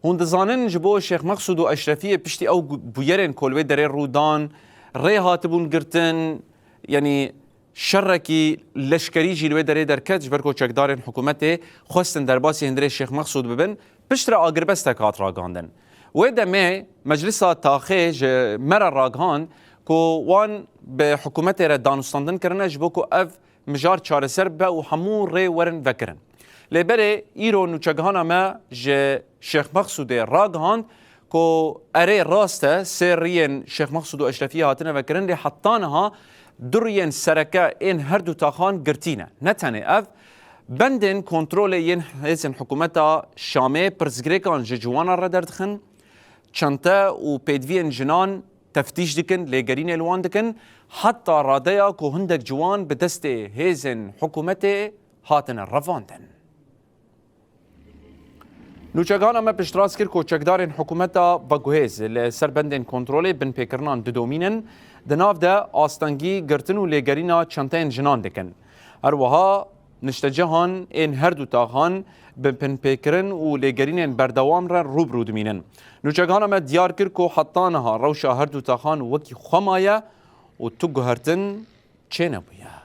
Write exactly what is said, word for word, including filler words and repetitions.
Hûn dizanin ji bo Şêx Mexsûd û Eşrefiyê piştî ew gu- bûyerên ku li wê derê rû dan, rê hatibûn girtin, yanî şerekî leşkerî jî li wê derê derket, ji ber ku çekdarên hikûmetê xwestin derbasî hundirê Şêx Mexsûd bibin, piştre agirbestek hat ragihandin. Wê demê Meclisa Taxê ji me re ragihand ku wan bi hikûmetê re danûstandin kirine ji bo ku ev mijar çareser bibe û hemû rê werin vekirin. Lê berê îro nûçegihana me ji Şêx Mexsûdê ragihand ku erê rast e, sê riyên Şêx Mexsûd û Eşrefiyê hatine vekirin, lê heta niha du riyên sereke ên her du taxan girtî ne. Ne tenê ev, bendên kontrolê yên hêzên hikûmeta Şamê pirsgirêkan ji ciwanan re derdixin, çente û pêdiviyên jinan teftîş dikin, lêgerînê li wan dikin, heta radeya ku hindek ciwan bi destê hêzên hikûmetê hatine revandin. Nûçegana me piştrast kir ku çekdarên hikûmeta veguhêz li ser bendên kontrolê binpêkirinan didomînin, di nav de astengî girtin û lêgerîna çenteyên jinan dikin. Her wiha niştecihan ên her du taxan bi binpêkirin û lêgerînên berdewam re rû bi rû dimînin. Nûçegana me diyar kir ku heta niha rewşa her du taxan wekî xwe maye û tu guhertin çênebûye.